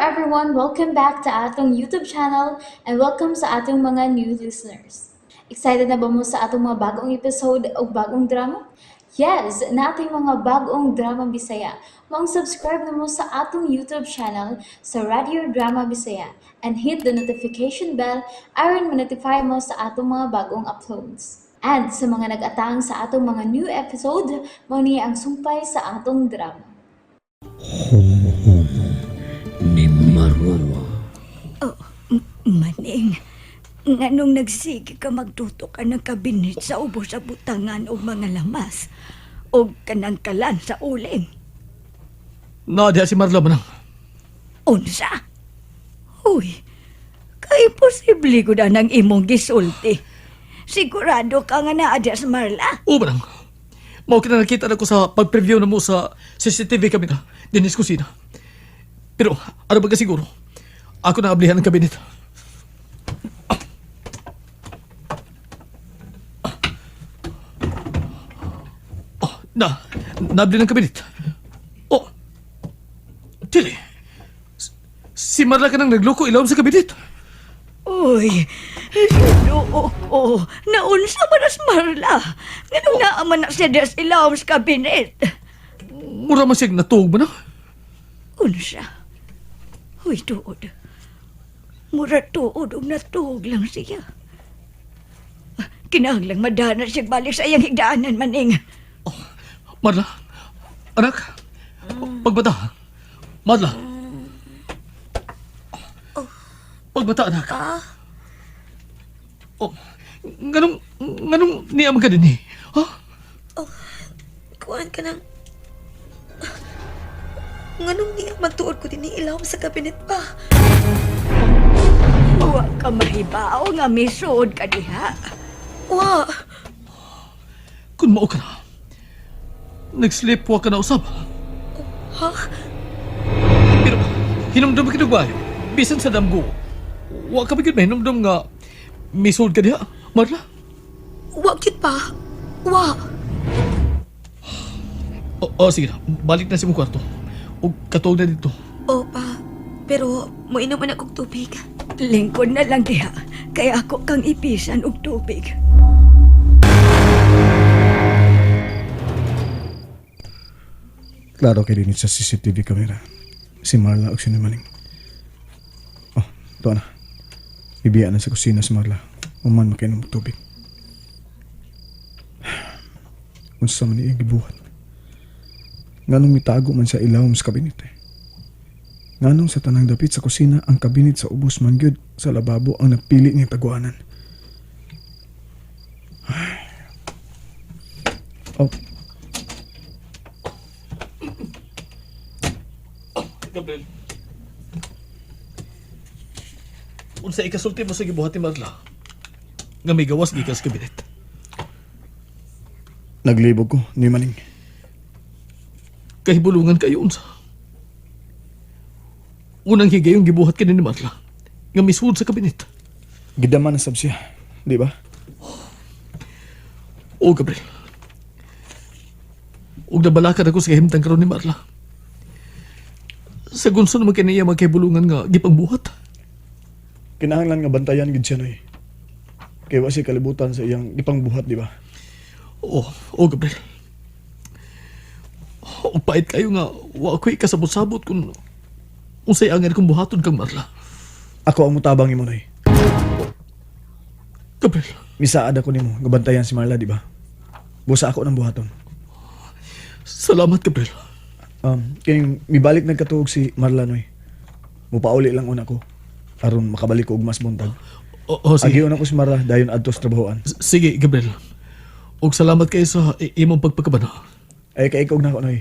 everyone! Welcome back to atong YouTube channel and welcome sa atong mga new listeners. Excited na ba mo sa atong mga bagong episode o bagong drama? Yes, nating mga bagong drama Bisaya. Maong subscribe na mo sa atong YouTube channel sa Radio Drama Bisaya and hit the notification bell aron ma-notify mo sa atong mga bagong uploads. And sa mga nag-atang sa atong mga new episode, mao ni ang sumpay sa atong drama. Hum-hum ni Marwa. Oh, Maning, nganong nagsige ka magtutok ka ng kabinet sa ubos sa butangan o mga lamas o kanang kalan sa uling. Na diha si Marla manang. Unsa? Uy, kay posible ko na ng imong gisulti. Sigurado ka nga naa diya sa Marla. Oo manang. Mao kina nakita na ko sa pag-preview na mo sa CCTV camera dinis kusina. Pero ano ba ka siguro? Ako na ablihan ang kabinet. Oh, na, naabli ng kabinet. Oh, dili. Si Marla ka nang nagloko ilawom sa kabinet. Uy, oo, oo, naunsa man na si Marla. Nganong naa man na siya diya sa ilawom sa kabinet. Mura man siyang natuog ba na? Unsa? Uy, tuod. Mura tuod og natuog lang siya. Kinahanglang madana siya balik sa iyang higdaanan, Maning. Marla, anak, pagbata. Marla. Pagbata, anak. Oh, nganong, nganong niya man ka din eh? Ha? Kuan ka ng... Nganong niya magtuod ko din ilawom sa kabinet pa. Wa ka mahibaw nga misuod ka diha. Wa! Kung mao ka na, nag-sleepwalk ka na usab. Ha? Pero, hinumdum ka nagbayo. Bisan sa damgo, wa ka ba gyud mahinumdum nga misod ka diha, Marla? Wa gyud pa. Wa! O, oh, sige na, balik na sa imong kwarto. O katuog na dito. O pa. Pero moinom man akong tubig. Lingkod na lang diha, kaya ako kang ipisan og tubig. Klaro kay dinit sa CCTV camera. Si Marla og si Maning. Oh, to na. Ibiya na sa kusina si Marla. Uman makainom og tubig. Unsa man iyang gibuhat? Nganong mitago man sa ilawom sa kabinet eh. Nganong sa tanang dapit sa kusina ang kabinet sa ubos man gyud sa lababo ang napili niyang taguanan. Oh, Gabriel. Unsa ikasulti mo sa gibuhat ni Marla? Nga may gawas gikan sa kabinet. Naglibog ko ni Maning. Kahibulungan kayo unsa. Unang higayong gibuhat kini ni Marla. Nga misuod sa kabinet. Gidaman na sab siya, di ba? O Gabriel. Ug nabalakan ako sa kahimtang karon ni Marla. Sa gunso naman kaniya magkahibulungan nga gipangbuhat. Kinahanglan nga bantayan gid siya noy. Kay wa siya kalibutan sa iyang gipangbuhat, di ba? Oo, oh, Gabriel. O pait kayo nga, wa ako'y kasabot-sabot kung unsay angan kong buhaton kang Marla. Ako ang mutabang nimo noy. Gabriel, Misaad ako nimo nga bantayan si Marla, di ba? Busa ako ng buhaton. salamat Gabriel. Kining mibalik nagkatuog si Marla noy. Mupauli lang una ko aron makabalik ko og mas buntag. Oo, sige. Agiyon ako si Marla dayon adto sa trabahoan. Sige, Gabriel. Og salamat kayo sa imong pagpagkabana. Ay kay ikaw na ako noy.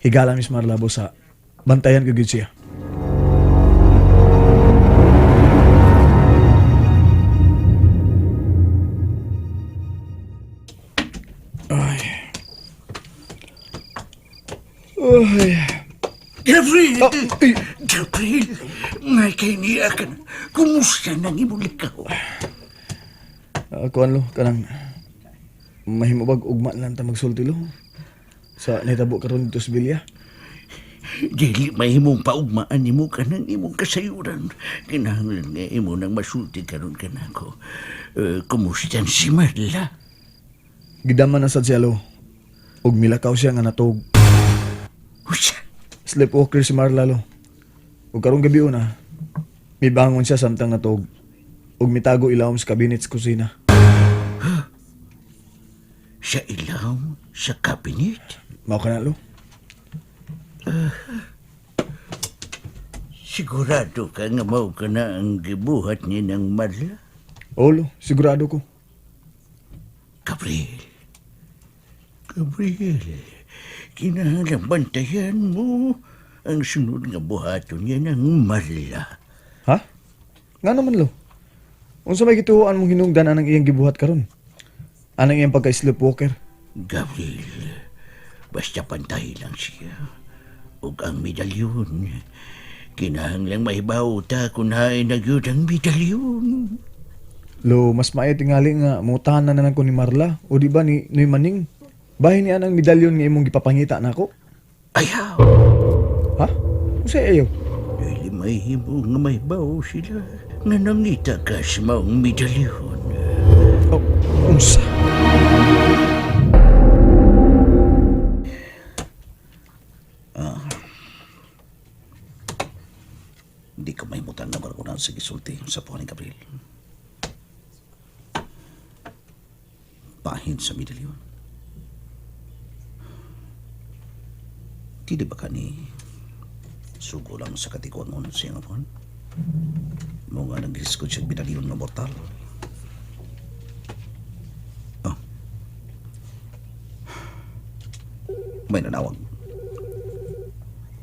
Higala Miss Marla busa bantayan ko gyud siya. Ay. Ay. Gabriel! Oh, ay. Gabriel! Ngay kay niya ka na. Kumusta nang imong likaw? Kuan lo kanang mahimo bag ugma lang ta magsulti lo sa nahitabo karon dito sa Villa. Dili mahimong paugmaan nimo kanang imong kasayuran. Kinahanglan nga imo nang masulti karon kanako. Kumusta si Marla? Gidaman na sad siya lo. Ug milakaw siya nga natog. Usa, Sleepwalker si Marla lo. Ug karong gabi una, mibangon siya samtang natog. Ug mitago ilawom sa kabinet sa kusina. sa ilaw sa kabinet. Mao ka na lo. Sigurado ka nga mao ka na ang gibuhat ni ng Marla? Oo lo, sigurado ko. Gabriel. Gabriel, kinahanglan bantayan mo ang sunod nga buhaton niya ng Marla. Ha? Nga naman lo. Unsa may gituoan mong hinungdan anang iyang gibuhat karon? Anang iyang pagka-sleepwalker? Gabriel, basta pantay lang siya. Ug ang medalyon, kinahanglang mahibaw ta kung hain na gyud ang medalyon. Lo, mas maayo tingali nga mutahan na lang ko ni Marla o di ba ni Noy Maning? Bahin niya ang medalyon nga imong gipapangita nako. Ayaw! Ha? Unsay ayaw? Dili may himo nga mahibaw sila nga nangita ka sa maong medalyon. Oh, unsa? Hindi ka mahimutan na ko na sa gisulti sa puhan ni Gabriel. Pahin sa medalyon. Dili ba ka ni sugo lang sa katikuangon sa iyang apuhan? Mo nga nag-iskot siya medalyon nga mortal. Oh. May nanawag.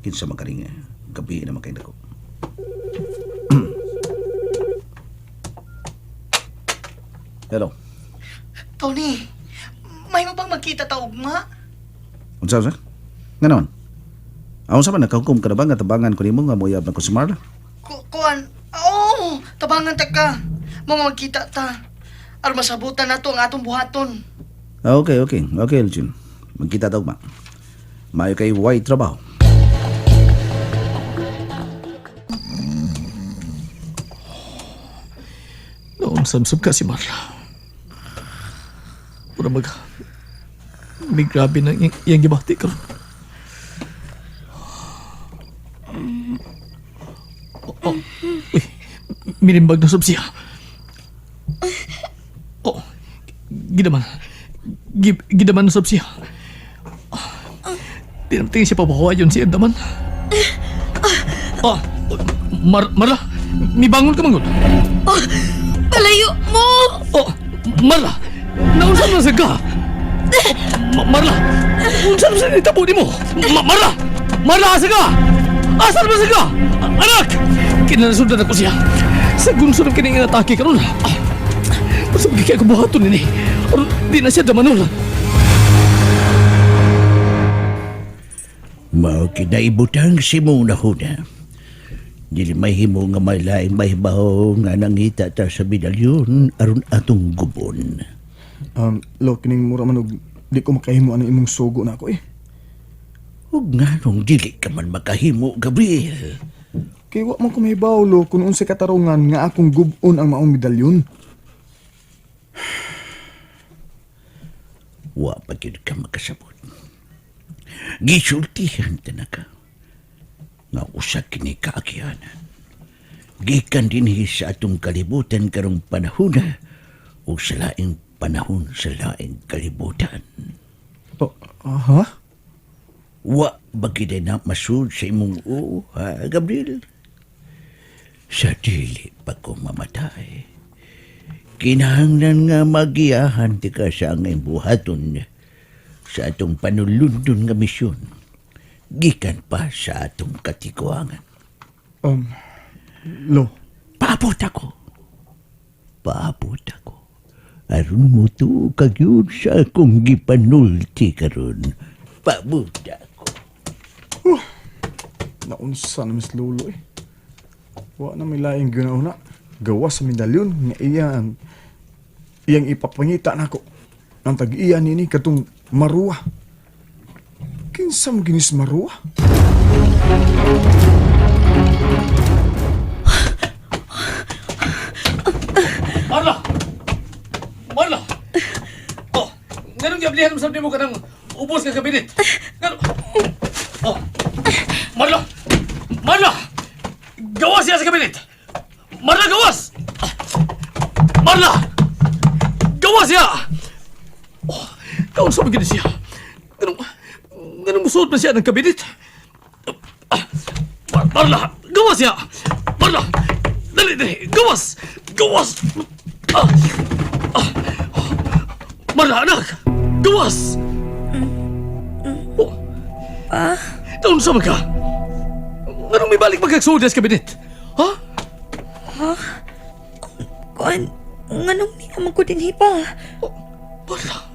Kinsa man kaning gabi naman kay dako. Hello. Tony, may mo bang magkita ta ugma? Unsa unsa? Nga naman? Aon sa man nakahukom ka na ba nga tabangan ko nimo nga moyab na ko si Marla? Kuan, oo, tabangan ta ka. Mga magkita ta. Aron masabutan nato ang atong buhaton. Ah, okay, okay. Okay, Elgin. Magkita ta ugma. Maayo kay way trabaho. Noon samsam ka si Marla. Pura mag... May grabe na iyang gibati karon. Oh, oh. Uy, minimbag na sab siya. Oh, gidaman. Gidaman na sab siya. Tinamtingin siya pabawa yun siya daman. Oh, Marla, mibangon ka manggod. Palayo mo! Oh, Marla! Naunsa man sa ka? Marla! Unsa man sa nitabo nimo? Marla! Marla, asa ka? Asa man sa ka? Anak! Kinanasundan ako siya. Sa gunso ng kining inatake karon. Ah, Basta magkikaya ko buhaton nini. Aron, di na siya damanol. Mao kinaibutang si mong nahuna. Dili mahimo nga may laing mahibaw nga nangita ta sa medalyon aron atong gubon. Lo, kining mura man og di ko makahimo anang imong sugo na ako eh. Ug nganong dili ka man makahimo, Gabriel. Kay wa man ko mahibaw lo kung unsay katarungan nga akong gub-on ang maong medalyon. Wa pa gyud ka makasabot. Gisultihan ta na ka. Nga usa kini kaagyanan. Gikan dinhi sa atong kalibutan karong panahona o sa laing panahon sa laing kalibutan. Oh, ha? Wa ba gyud na masud sa imong oo, ha, Gabriel? Sa dili pa ko mamatay. Kinahanglan nga magiyahan ti ka sa angay buhaton sa atong panulundon nga misyon. Gikan pa sa atong katikuangan. Lo, Paabot ako. Paabot ako. Aron mo to kagyud sa akong gipanulti karon. Paabot ako. naunsa na mis lolo eh. Wa na may laing ginauna. Gawa sa medalyon nga iyang iyang ipapangita nako. Ang tag-iya nini katong maruwa. Kinsa mo ginis maruwa? Marla! Marla! Oh, nganong giablihan mo sa mo kanang ubos nga kabinet? Ngano? Oh. Marla! Marla! Gawas siya sa kabinet! Marla, gawas! Marla! Gawas siya! Oh, kaon sa mga siya? Nganong, nganong musuot man siya ng kabinet? Ah, Marla! Gawas siya! Marla! Dali, dali! Gawas! Gawas! Ah! Ah! Marla, anak! Gawas! Oh. Pa? Taon sa ka? Anong may balik magkagsuod sa kabinet? Ha? Kuan, nganong niya man ko dinhi pa? Oh, Marla,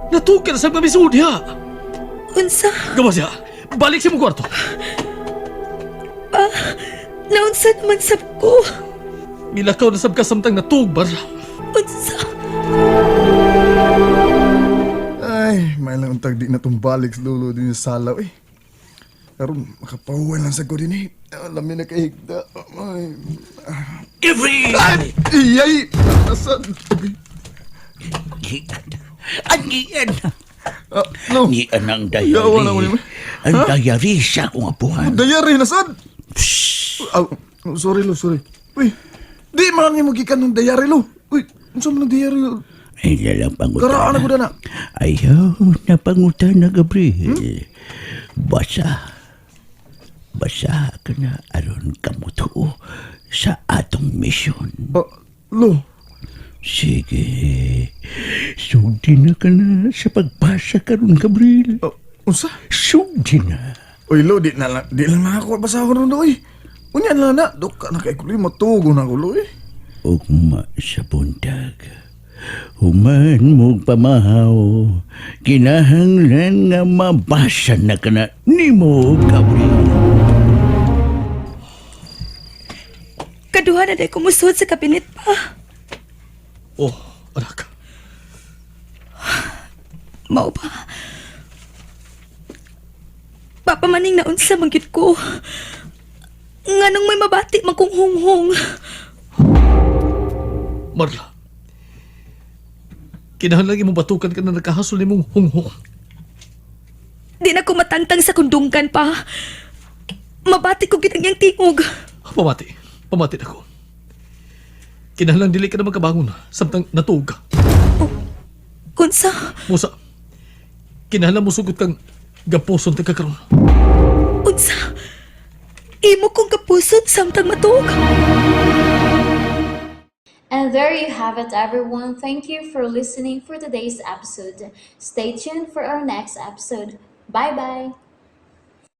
natuog ka na sa mamisud ha. Unsa? Gawas siya. Balik sa mong kwarto. Pa, naunsa naman sab ko? Milakaw na sab ka samtang natuog, Marla. Unsa? Ay, may lang untag di na tumbalik sa lulo din sa salaw eh. Karon makapahuway lang sa ko din eh. Alam na kahigda. Ay, Gabriel! ay, iyay! Asa? Ngian. Ang ngian. Ah, no. Ngian ang diary. Yawa na mo ni- Ang diary sa akong apuhan. Dayari na sad! Ah, sorry lo, sorry. Uy, di man mo gikan ng dayari lo. Uy, unsa man ang diary? Ay, lalang pangutana. Karaan na ko na. Ayaw na pangutana, Gabriel. Basa. Basa ka na aron kamutuo sa atong misyon. Ah, lo, Sige. Sugdi na ka na sa pagbasa karon, Gabriel. ah, unsa? Sugdi na. Uy, lo, di na lang, di lang na ako basahon ron uy. Unya na lang na, dok ka na kay kuloy, matugo na ko, lo, eh. Ugma sa buntag. Human mo pamahaw. Kinahanglan nga mabasa na ka na nimo, Gabriel. Kaduha na day kumusod sa kabinet pa. Oh, anak. Mao pa. Papa maning naunsa man gyud ko. Nganong may mabati man kong hunghong. Marla. Kinahanglan imong batukan ka na nakahasol nimong hunghong. Di na ko matangtang sa kundungkan pa. Mabati ko gyud ang iyang tingog. Pamati. Pamati na ko. Kinahanglan dili ka na magkabangon samtang natuog ka. Unsa? Musa, kinahanglan mo sugot kang gapuson ta ka karon. Unsa? Imo kong kapuson samtang matuog. And there you have it, everyone. Thank you for listening for today's episode. Stay tuned for our next episode. Bye bye.